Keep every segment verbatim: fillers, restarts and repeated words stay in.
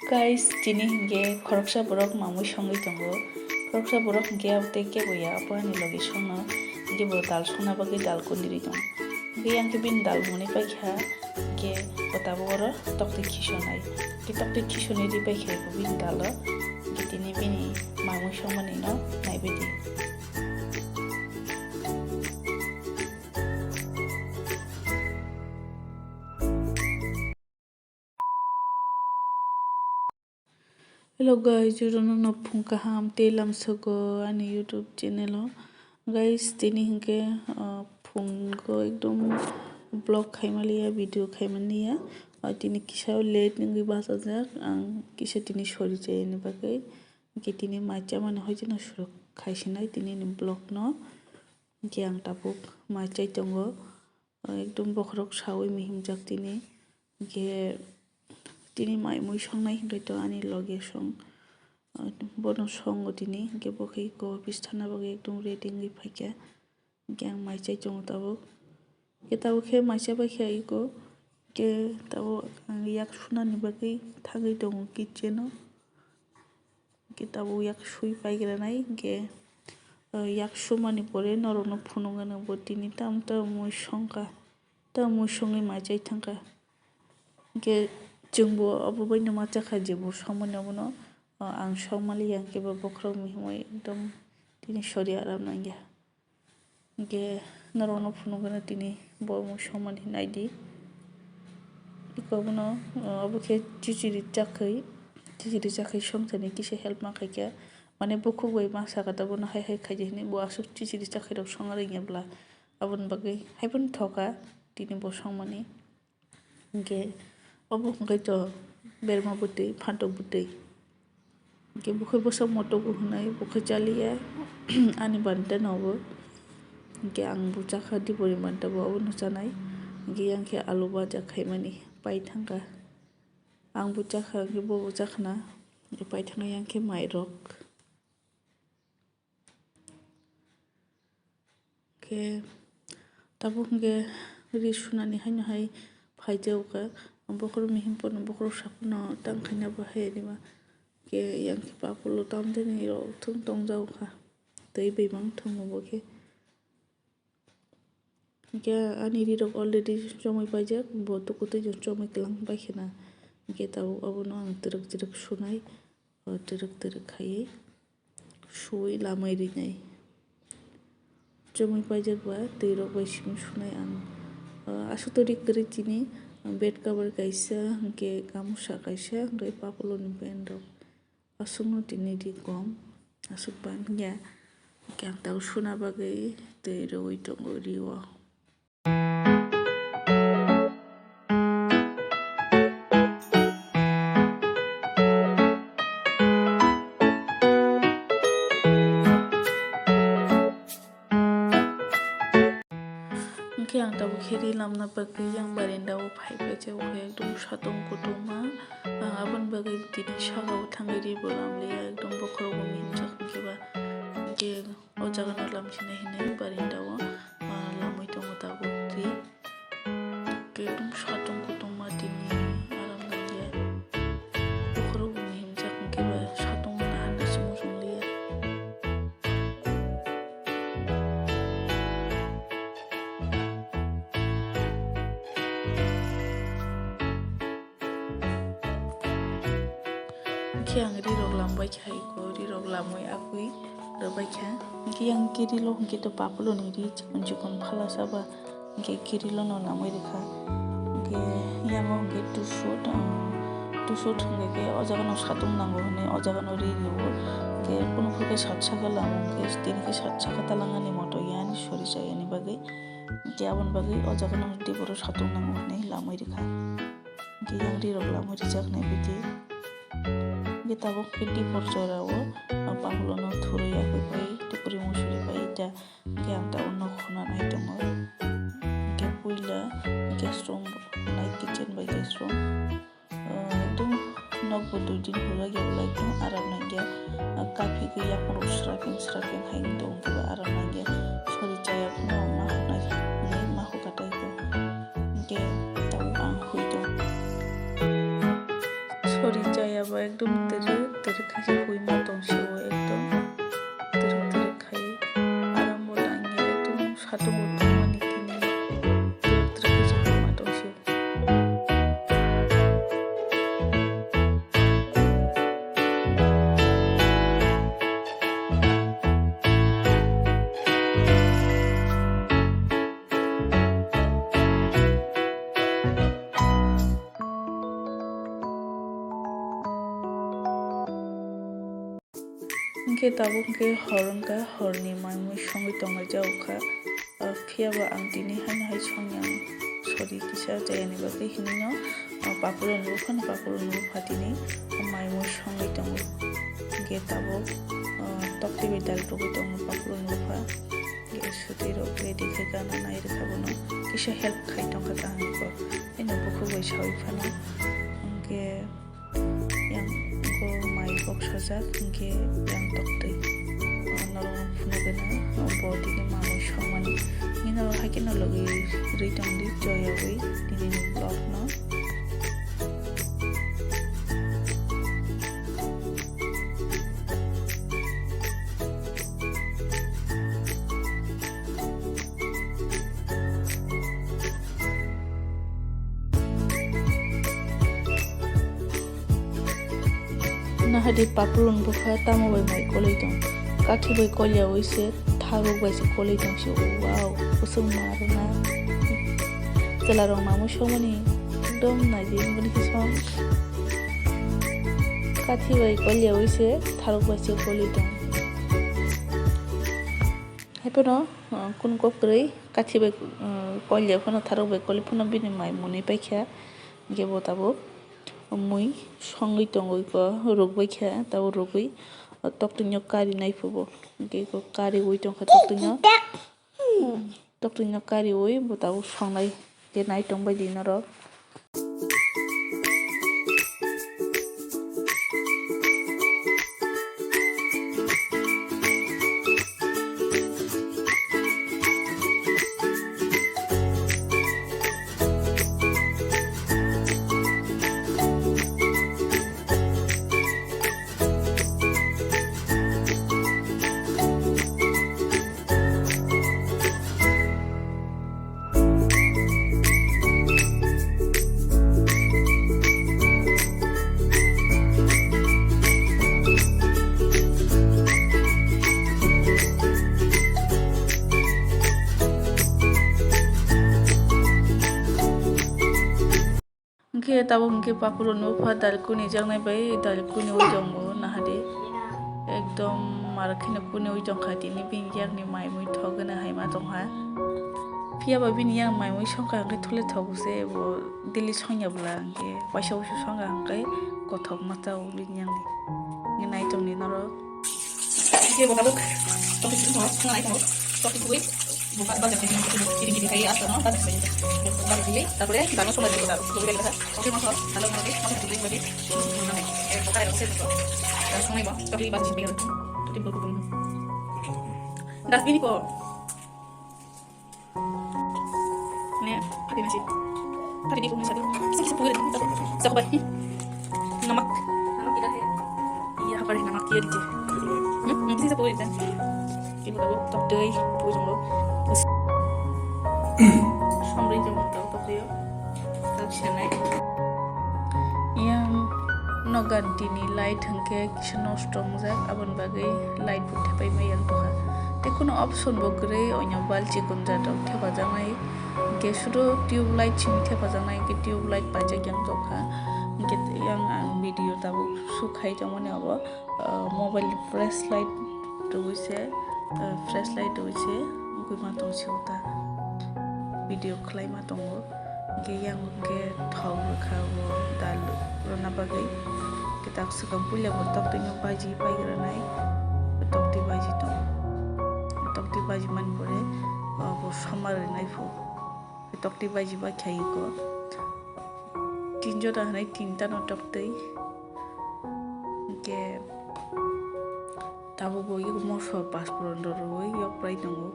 Guys, tini hinkhe khoroksa borok mamui songwi tongo. Khoroksa borok hinkhe abo tei kebo ya, abo ani logi songno hinkhe bo dal songna bagwi dal kundiri tongo. Hinkhe yang khe bini dal mwnwi paikha, hinkhe bo tabuk oro toktwi khisonai. Hinkhe toktwi khisonwi ri paikha bo bini dalo. Hinkhe tini bini mamui songmani no naibai di. Hello guys, jotono no phung kaham tei lamsogo ani YouTube channel o. Guys, tini hinkhe, uh, phungo ekdom vlog khaimaliya, video khaimaniya. Uh, tini kisa late wngwi bachajak, ang kisa tini sori chayani bagwi. Hinkhe tini mai chamani hoiteno surok khaisinai tini ni vlog no. Hinkhe ang tabuk mai chai tongo. Ekdom bokhorok sawi mihimjak tini. Hinkhe tini mai mui songnai hinkhe to ani loge song, bono songo tini. Hinkhe bo khe eko office thana bagwi ekdom ready wngwi phaikha. Hinkhe ang mai chai tongo tabuk. Hinkhe tabuk khe mai chabaikha eko. Hinkhe tabuk ang yak sunani bagwi thangwi tongo kitchen o. Hinkhe tabuk yak sui paigranai hinkhe, eh, yak sumani pore norokno phunukgano bo tini tamo tamo mui songkha, tamo mui songwi mai chai thangkha. Hinkhe chwngbo obo baino ma chakha je bo songmani obono, eh, ang songmaliya hinkhe bo bokhorok mihimwi ekdom tini sori aram nangya. Hinkhe norokno phunukgano tini bo mui songmani naidi. Eko bono, o, obo khe chichiri chakhwi, chichiri chakhwi songthani kisa help ma khaikha. Mane bukhuk bai ma sakha ta bono hai hai khaidi hinwi bo aswk chichiri chakhwi rok songna rwngya bwla. Aboni bagwi haiphano thokha tini bo songmani. Hinkhe obo hinkhe to berma bwtwi, phantok bwtwi. Hinkhe bo khe bwsa moto bo hwnwi bo khe chaliya ani banta no obo. Hinkhe ang bo chakha dibori banta bo obono chanai. Hinkhe yang khe alu baja khaimani pai thangkha. Ang bo chakha hinkhe bo bo chakhna hinkhe pai thangkha yang khe mairok. Khe tabuk hinkhe ri sunani haino hai phaijago kha. Bokhorok mihim pono bokhorok sapono tang khaina bo hai rima. Khe yang khe papulo tamtini rok thung tongjago kha. Tei bebak thungo bo khe. Hinkhe ani rirok already chomwi paijak, bo tukutwi chomwi kwlang bai kheno. Hinkhe tabuk abono ang twrwk twrwk sunai, o twrwk twrwk khaiwi suwi lamwi rinai. Chomwi paijak ba twi rok bai simi sunai ang. O aswk to ri kwrwi chini bed cover kaisa, hinkhe gamusa kaisa, hinkhe papuloni pant rok. Aswkno tini ri kom, aswk bangya. Hinkhe ang tabuk suna bagwi twi rwui tongo rio. Hinkhe ang tabuk khe ri lamna bagwi yang barinda o phai paijak, o khe ekdom satung kutung ma. Ang aboni bagwi tini saka o thangwi ri bo lamliya, ekdom bokhorok bo mihimjak hinkhe ba. Hinkhe o jaga no lamsinai hinwi barinda o, ah, lamwi tongo tabuk ri. Ekdom satung kutung ma tini aram nangya. Bokhorok bo mihimjak hinkhe ba satung naharnai se muchungliya. Hinkhe ang ri rok lambai kha, eko ri rok lamwi akwi rwbai kha. Hinkhe yang kiri lo hinkhe to papulo ni ri chikon chikon phala saba. Hinkhe kiri lo no lamwi rikha. Hinkhe yango hinkhe tusut, ah, tusut hinkhe khe o jaga no satung nango hinwi o jaga no ri rio. Hinkhe kunu kunu khe sat saka lamo, hinkhe tini khe sat saka talangani moto yani sori chayani bagwi. Hinkhe aboni bagwi o jaga no tei boro satung nango hinwi lamwi rikha. Hinkhe yang ri rok lamwi rijaknai bidi. Hinkhe tabuk khe dipor jora o, ah, papulo no thurwi yakwi pai, tei kwrwi musuri pai ta. Hinkhe ang tabuk nok khuna nai tongo. Hinkhe puila guest room nai, kitchen bai guest room. Ah, ekdom nok bo dui din hujakya belai kheno aram nangya. Ah, kaphigwi yakung rok sraking sraking hai wng tong khe ba aram nangya. Sori chaya phano ma hwnai hinwi ma hwnkha tei kho. Hinkhe tabuk ang hui tongo. Sori chaya Ekdom twrwk twrwk khaisa huima tong sio, ekdom twrwk twrwk khai. Aram bo nangya, ekdom satung bo tongmani tini twrwk twrwk khaisa huima tong sio. Hwnkhe tabuk hwnkhe hor wngkha, horni mai mui songwi tonglaijak kha. Ah, phiyaba ang tini haino hai songya, sorry, kisa jayani bagwi hinwi no, ah, papuroni buphano, papuroni bupha tini mai mui songwi tongo. Hwnkhe tabuk, ah, tokti bai dal rwgwi tongo papuroni bupha. Hwnkhe swtwi rok ready khe gana nai rwkha bono, kisa help khai tongkha kaham khe. Eno bukhuk bai sawi phano. Hwnkhe yang ko mai boksajak, hwnkhe yang toktwi. O norok phunukgwino, o bo tini mamui songmani. Nini norok haikhe no logi rwi tongdi, joyogwi nini vlog no. Nahadi papulun bwkha tamo bai mai kolwi tong. Kathi bai kolyawi se tharuk bai se kolwi tong se. Wow, kusung ma rwna. Chwla rok mamui songmani ekdom naidi bini khe song. Kathi bai kolyawi se tharuk bai se kolwi tong. Haiphano, uh, kun kok kwrwi kathi bai, uh, kolya phano tharuk bai kolwi phano bini mai mwnwi paikha. Hwnkhe bo tabuk mui songwi tongwi ko rwgwi kha, tabuk rwgwi o toktwino kari nai phubo. Hwnkhe iko kariwi tongkha toktwino. Toktwino kariwi bo tabuk songnai khe nai tongbai di norok. Hwnkhe tabuk hwnkhe papuroni bupha dal kunijaknai bai dal kuniwi tongo nahadi. Ekdom mar kheno kuniwi tongkha tini bini yakni mai mui thok gwnwi haima tongkha. Phiyaba bini yang mai mui songkha hwnkhe thole thogo se bo daily songya bwla hwnkhe waisa waisa songkha hwnkhe kothok ma chao bini yangni. Hwnkhe nai tongdi norok. Hwnkhe bo tabuk tokti simi tongo, swnam nai tongo. Tokti kubui bo ba-, bajak khe kiting kiting khai aswk no bajak khai. Bajak khai, tarpore dano sobai rwkha, kubui rwkha. Tokti mosok, alo mosok, mosok kubui kubui. Bo karai rwkha se rwkha. Dano songnai bo, tokti bajak khai. Tokti kubui kubui. Das bini ko. Ne, pati nasi. Pati ni kung satu. Kisa kisa pura. Satu bai. Namak. Namak kita hai. Iya, apa nih namak dia di sini? Hmm, hmm, kisa pura. Ibu tahu, tok doi, pura jenggo. Sampai jenggo, tok, tok doi. Yang nogan tini light hwnkhe kisa nosto wngjak, aboni bagwi light bo thepai ma yang tongkha. Tei kheno option bo kwrwi, oino balchi kunjat rok thepajaknai, hwnkhe sudu tube light simi thepajaknai, hwnkhe tube light paijak yang tongkha. Hwnkhe yang ang video tabuk shoot khai tongmani abo. Ah, mobile ni flash light rwui se, ah, flash light rwui se wngwi ma tong sio ta. Video khlai ma tongo. Hwnkhe yang hwnkhe thok rwkha o dal rwna bagwi. Hwnkhe tak swkang puila bo toktwi no baji pai rwnai. Toktwi baji tongo. Toktwi baji mani pore, ah, bo somar rwnai pho. Toktwi baji ba khyai ko. Tin jora hwnwi tinta no toktwi. Hwnkhe tabuk bo eko moso paspuron rw rwui yok prai tongo.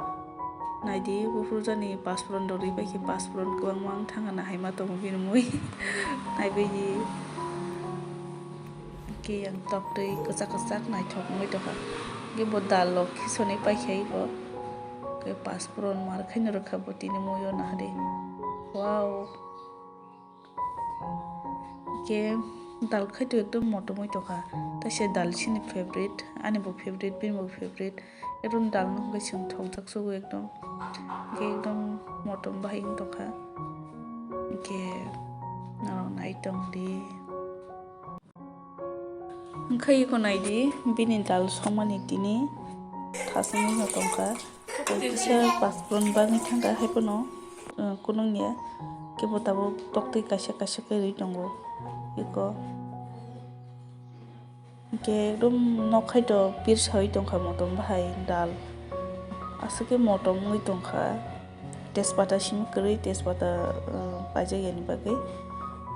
Naidi buphuru jani paspuron rw rwi bai khe paspuron kwbangma wng thang hwnna hai ma tongo bini mui. Naibai di. Khe yang toktwi kwchak kwchak naithok wngwi tongkha. Khe bo dal rok khisoni paikha iko. Khe paspron mar khaino rwkha bo tini muiyo nahadi. Wow. Khe dal khai to ekdom motom oi tongkha. Taisa dal chini favorite, ani bo favorite, bini bo favorite. Ekdom dal no hwnkhe chwng thokjak sugo ekdom. Khe ekdom motom bahai wng tongkha. Khe norok nai tong di. Wngkha iko nai di, bini dal songmani tini thasungwi no tongkha. Kisa paspron bagwi thangkha, haiphano, uh, kunung ya. Kebo tabuk toktwi kaisa kaisa khe rwi tongo. Iko. Hwnkhe ekdom nok hai to pirsawi tongkha motom bahai dal. Aswk khe motom wngwi tongkha. Tejpata simi kwrwi, tejpata, uh, paijak yani bagwi.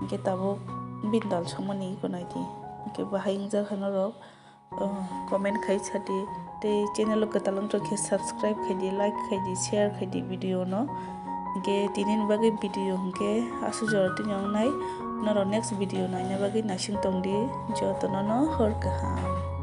Hwnkhe tabuk bini dal songmani iko nai di. Hwnkhe bahai wngjak hai norok. Oh, comment khai sadi, tei channel o kwtal wngtong khe subscribe khai di, like khai di, share khai di video no. Hwnkhe tini ni bagwi video hwnkhe aswk jora tini wngnai, norok next video naina bagwi naising tong di, jotono no hor kaham.